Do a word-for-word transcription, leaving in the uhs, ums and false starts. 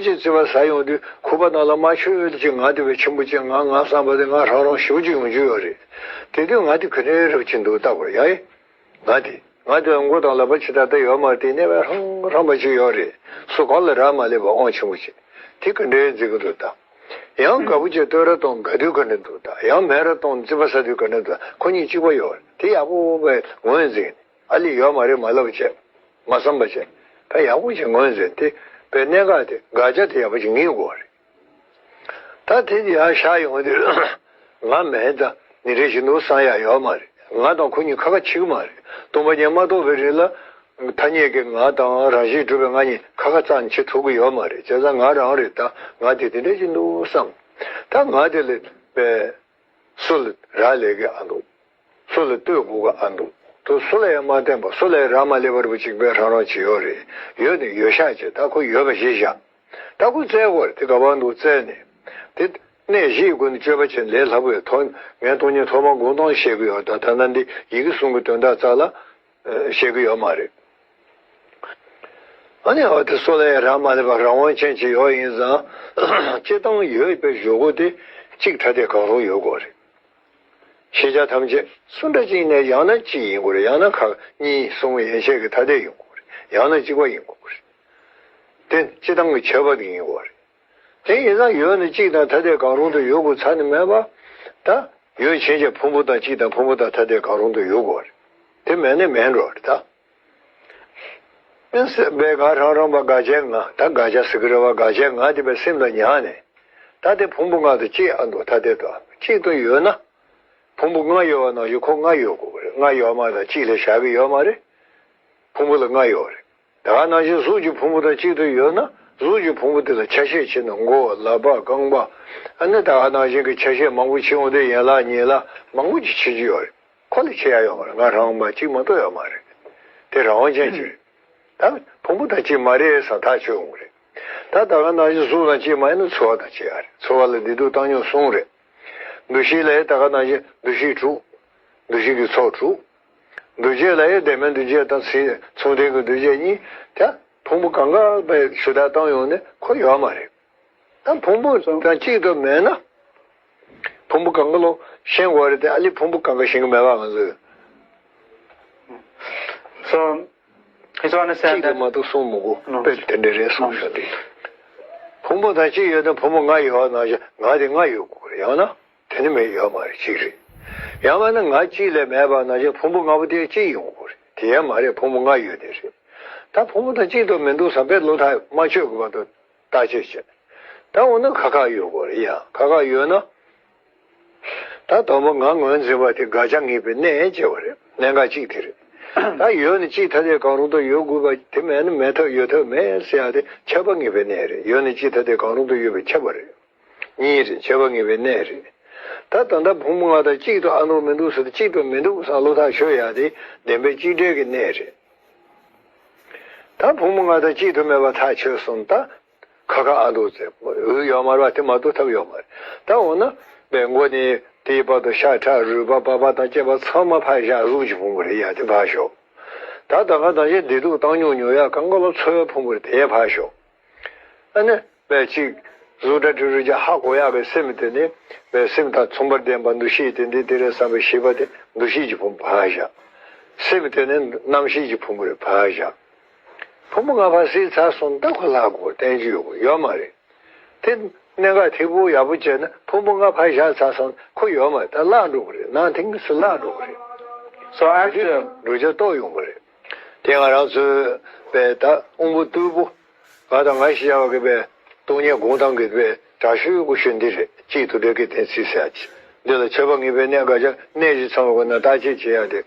ཅིག་རྩིས་པ་ཟ་ཡོང་དུས་ཁུག་པ་ནང་ལ་མ་ཆོད་ཅིག་ང་དེ་བས་ཆེན་པོ་ཅིག་ང་ང་བསམ་པ་དེ་ང་རང་རང་ཞེ་པོ་ཅིག་ཡོང་རྒྱུ་ཡོད་རེད། དེ་དུས་ང་དེ་ག་འདྲའི་རབ་ཅིག་འདུག་ལྟ་དགོས་ཡ། ང་དེ་ང་དེ་མགོ་དང་ལག་པ་ཇི་ལྟར་ལྟ་ཡོད་མ་རེད། དེ་གནས་པའི་ཧང་ཧང་པ་ཅིག་ཡོད་རེད། སུ་གང་ལ་རག་མ་ལས་པ་དབང་ཆེན་པོ་ཅིག་དེ་ག་འདྲའི་མཛེས་ཀྱི་འདུག་ད། ཡང་དགའ་པོ་ཅིག་བསྟོད་ར་གཏོང་དགའ་དུས་ག་འདྲ་འདུག་ད། ཡང་སྨད་ར་གཏོང་རྩིས་པ་ཟ་དུས་ག་འདྲ་འདུག་ཁོ་གཉིས་གཅིག་པ་ཡོད་རེད། དེ་ཡག་པོ་བས་ངོས་འཛིན། ཨ་ལི་ཡོད་མ་རེད་མ་ལབ་བྱས། མ་བསམ་པ་བྱས། ད་ཡག་པོ་ཞིག་ངོས་འཛིན་ཏེ། པའི་གནད་འགག་དེ་དགག་བྱ་དེ་ཡག་པོ་ཞིག་ངེས་དགོས་རེད། ད་དེ་ཡར་བཞག་ཡོང་དུས། ང་མེད་ད་ནི་རེ་བཞིན་དུ་བསམ་ཡག་ཡོད་མ་རེད། ང་དང་ཁོ་གཉིས་ཁ་ཁ་ཕྱེ་གི་མ་རེད། སྟོང་པ་ཉིད་མ་རྟོགས་པའི་རིང་ལ། ཐ་སྙད་ཀྱི་ང་དང་རང་བཞིན་གྲུབ་པའི་ང་གཉིས་ཁ་ཁ་རྩ་ནས་ཕྱེ་ཐུབ་ཀྱི་ཡོད་མ་རེད། བྱས་ཙང་ང་རང་རེད་ད། ང་དེ་དེ་འདྲ་བཞིན་དུ་བསམ། ད་ང་དེ་ལས་པའི། སུ་ལ་རག་ལས་ཀྱི་ཨ་འདུག་སུ་ལ་ལྟོས་དགོས་ཀྱི་ཨ་འདུག་དུ་སུ་ལ་ཡང་མ་བརྟེན་པ་སུ་ལ་ཡང་རག་མ་ལས་པར་བུ་གཅིག་པའི་རང་རང་ཅི་ཡོད་རེད། ཡོད་ནི་ཡོད་ཤག་ཅེས་ད་ཁོ་ཡོད་པ་ཞེས་བཞག་ད་ཁོ་བཙལ་དགོས་རེད། དེ་ག་བ་འདུག་བཙལ་ནས། དེ་གནས་བཞིའི་སྒོ་ནས་དཔྱོད་པ་བྱས་ལས་སླ་པོ་ཡོད། ཐོག་ངས་སྟོང་ཉིད་ཐོག་མ་དགོངས་དོན་བཤད་ཀྱི་ཡོད། ད་ད་ལྟ་འདི་ཡི་གེ་གསུམ་གྱི་དོན་དག་རྩ་ལ་བཤད་ཀྱི་ཡོད་མ་རེད། ཨ་ནི་འོ་དེ་སོ་ལས་རང་མ་ལས་པ་རང་དབང་ཅན་ཅིག་ཡོད་ཡིན་ཙང་། སྤྱིར་བཏང་ཡོད་པའི་གཞུག་གུ་དེ་གཅིག་ཐ་དད་གང་རུང་ཡོད་དགོས་རེད། ཤེས་བྱ་ཐམས་ཅད་སུ་འདྲ་ཅིག་ནས་ཡང་ན་གཅིག་ཡིན་དགོས་རེད། ཡང་ན་ཁ་གཉིས་གསུམ་ཡན་ཆད་ཀྱི་ཐ་དད་ཡིན་དགོས་རེད། ཡང་ན་གཅིག་པ་ཡིན་དགོས་རེད། དེ་སྤྱིར་བཏང་གི་ཁྱད་པར་དེ་ཡིན་དགོས་རེད། དེ་ཡིན་ཙང་ཡོད་ནི་གཅིག་དང་ཐ་དད་གང་རུང་དུ་ཡོད་དགོས་ཚར་ནི་མེད་པ། ད་ཡོད་ཕྱིན་ཆད་ཕུང་པོ་དང་གཅིག་དང་ཕུང་པོ་དང་ཐ་དད་གང་རུང་དུ་ཡོད་དགོས་རེད། དེ་མེད་ནི་མེད་འགྲོ་རེད་ད། ཨིན་སྲིད་པའི་ག་རང་རང་བ་དགག་བྱའི་ང་ད་དགག་བྱ་ཟེར་གི་རེད་བ། དགག་བྱའི་ང་དེ་པའི་སེམས་ལ་ཉར་ནས། ད་དེ་ཕུང་པོ་ལྔ་དང་གཅིག་ཨ་འདུག་ཐ་དད་དུ་ཨ་འདུག་གཅིག་ཏུ་ཡོད་ན། ཕུང་པོ་ལྔ་ཡོད་པ་ནང་བཞིན་ཁོ་ལྔ་ཡོད་དགོས་རེད། ལྔ་ཡོད་མ་ད་གཅིག་ལས་བཞག་གི་ཡོད་མ་རེད། ཕུང་པོ་ལ་ལྔ་ཡོད་རེད། ད་ག་ནང་བཞིན་གཟུགས་ཀྱི་ཕུང་པོ་དང་གཅིག་ཏུ་ཡོད་ན་གཟུགས་ཀྱི་ཕུང་པོ་དེ་ལ་ཆ་ཤས་ཕྱེ་ན་མགོ་ལག་པ་རྐང་པ། ཨ་ནི་ད་ག་ནང་བཞིན་གྱི་ཆ་ཤས་མང་པོ་ཕྱེ་འོང་དུས་ཡན་ལག་ཉིང་ལག་མང་པོ་ཅིག་ཕྱེ་རྒྱུ་ཡོད་རེད། ཁོ་ལ་ཕྱེ་ཡ་ཡོད་མ་རེད། ང་རང་མ་གཅིག་མ་གཏོགས་ཡོད་མ་རེད། དེ་རང་དབང་ཅན་ཅིག་རེད། ད་ཕུང་པོ་དང་གཅིག་མ་རེད་བསམ་ཐག་ཆོད་འོང་གི་རེད། ད་ད་ག་ནང་བཞིན་གཟུགས་དང་གཅིག་མ་ཡིན་ན་ཚོར་བ་དང་གཅིག་ཡ་རེད། ཚོར་བ་ལ་བདེ་སྡུག་བཏང་སྙོམས་གསུམ་རེད། འདུ་ཤེས་ལ་ཡང་ད་ག་ནང་བཞིན་འདུ་ཤེས་དྲུག་འདུ་ཤེས་ཀྱི་ཚོགས་དྲུག་འདུ་བྱེད་ལ་ཡང་ལྡན་མིན་འདུ་བྱེད་དང་མཚུངས་ལྡན་གྱི་འདུ་བྱེད་གཉིས། ད་ཕུང་པོ་གང་ག་པའི་ཞུ་དག་བཏང་ཡོང་ནས་ཁོ་ཡོད་མ་རེད། ད་ཕུང་པོ་དང་གཅིག་ཏུ་མེད་ན། ཕུང་པོ་གང་ག་ལོ་ཤེས་དགོས་རེད་དེ། ཨ་ལི་ཕུང་པོ་གང་ག་ཤེས་ཀྱི་མེད་པ་ང་ཚོས། So, he's on the གཅིག་ཏུ་མ་གཏོགས་གསུང་མི་དགོས། དཔེ་དེ་འདྲ་རེད་གསུངས་ཤག་དེ། ཕུང་པོ་དང་གཅིག་ཡོད་ན་ཕུང་པོ་ལྔ་ཡོད་པ་ནང་བཞིན་ང་དེ་ལྔ་ཡོད་དགོས་རེད། ཡང་ན་དེ་ནི་མེད་ཡོད་མ་རེད། གཅིག་རེད། ཡང་མིན་ན་ང་གཅིག་ལས་མེད་པ་ནང་བཞིན་ཕུང་པོ་ལྔ་པོ་དེ་གཅིག་ཡོང་དགོས་རེད། དེ་ཡང་མ་རེད། ཕུང་པོ་ལྔ་ཡོད་དེ་རེད། ད་ཕུང་པོ་དང་གཅིག་ཏུ་མི་འདུག་བསམ་པའི་བློ་ཐག་མ་ཆོད་ཀྱི་བར་དུ་བརྟག་དཔྱད་བྱེད། ད་འོ་ན་ཁ་ཁ་ཡོད་དགོས་རེད་ཡ། ཁ་ཁ་ཡོད་ན། ད་དང་པོ་ང་ངོས་འཛིན་པ་དེ་དགག་བྱ་ངེས་པའི་གནས་ཅེས་པ་རེད། གནད་འགག་གཅིག་དེ་རེད། ད་ཡོད་ནི་གཅིག་ཐ་དད་གང་རུང་དུ་ཡོད་དགོས་པ་དེ་མེད་ན་མེད་ཐབས་ཡོད་ཐབས་མེད་ཟེར་ཡ་དེ་ཁྱབ་པ་ངེས་པའི་གནས་རེད། ཡོད་ནི་གཅིག་ཐ་དད་གང་རུང་དུ་ཡོད་པའི་ཁྱབ་པ་རེད། གཉིས་རེད། ཁྱབ་པ་ངེས་པའི་གནས་རེད། ད་ད་ལྟ་ཕུང་པོ་ལྔ་དང་གཅིག་ཏུ་ཨ་འདུག་མི་འདུག་ཟེར་ཏེ་གཅིག་ཏུ་མི་འདུག་བསམ་བློ་ཐག་ཆོད་ཡ་དེ་བདེན་པའི་གཅིག་འབྲས་ཀྱི་གནས་རེད། ད་ཕུང་པོ་ལྔ་དང་གཅིག་ཏུ་མེད་པ་ཐག་ཆོད་སོང་ད། ཁ་ཁ་ཨ་འདུག་ཟེར་འོས་ཡོད་མ་རེད་བ། དེ་མ་གཏོགས་ཐབས་ཡོད་མ་རེད། ད་འོ་ན་པའི་མགོ་ནས་དེའི་བར་དུ་ཤ་ཁྲག་རུས་པ་པགས་པ་དང་སྐྱེས་པ་ཚང་མ་ཕར་བཞག་གཟུགས་ཀྱི་ཕུང་པོ་རེད་ཡ། དེ་ཕར་ཞོག་ད་ད་ག་ད་གཞན་བདེ་སྡུག་བཏང་མྱོང་མྱོང་ཡ་གང་ག་ལ་ཚོར་བའི་ཕུང་པོ་རེད། དེ་ཡང་ཕར་ཞོག་ཨ་ནི་པའི་གཅིག་གཟུགས་སྒྲ་དྲི་རོ་རེག་བྱ་ཧ་གོ་ཡག་གི་སེམས་དེ་ནི་པའི་སེམས་དང་མཚུངས་པར་ལྡན་པ་འདུ་ཤེས་དེ་འདི་དེ་རེད་བསམ་པའི་ཤེས་པ་དེ་འདུ་ཤེས་ཀྱི་ཕུང་པོ་ཕར་བཞག་སེམས་དེ་ནི་རྣམ་ཤེས་ཀྱི་ཕུང་པོ་རེད། ཕར་བཞག་ཕུང་པོ་ལྔ་ཕར་བསྲེས་ཚར་སོང་ད་ཁོ་ལྷག་དགོས་བསྟན་རྒྱུ་ཡོད་ཡོད་མ་རེད། དེ་གནད་འགག་ཐིག་པོ་ཡག་པོ་བྱས་ན་ཕུང་པོ་ལྔ་ཕར་བཞག་ཚར་སོང་ཁོ་ཡོད་མ་རེད། ད་བརླག་འགྲོ་གི་རེད། ནང་དེང་གི་སུ་བརླག་འགྲོ་གི་རེད། So after འགྲོ་བྱ་རྟོགས་ཡོང་གི་རེད། དེ་ང་རང་ཚོའི་པའི་ད་དབང་པོ་རྟུལ་པོ་ང་དང་ང་ཞེས་བྱ་བ་གི་པའི་སྟོང་ཉིད་སྒོམ་སྟངས་ཀྱི་པའི་དྲག་ཤོས་ཀྱི་ཤོས་འདི་རེད། གཅིག་ཏུ་འབྲེལ་གྱི་གཏན་ཚིགས་ཟེར་ཡ་ཅིག་འདི་ལ་ཁྱབ་པ་ངེས་པའི་གནས་དགག་བྱ་གནས་ཀྱི་ཚང་བ་ན་བརྟག་དཔྱད་བྱེད་ཡ་དེ།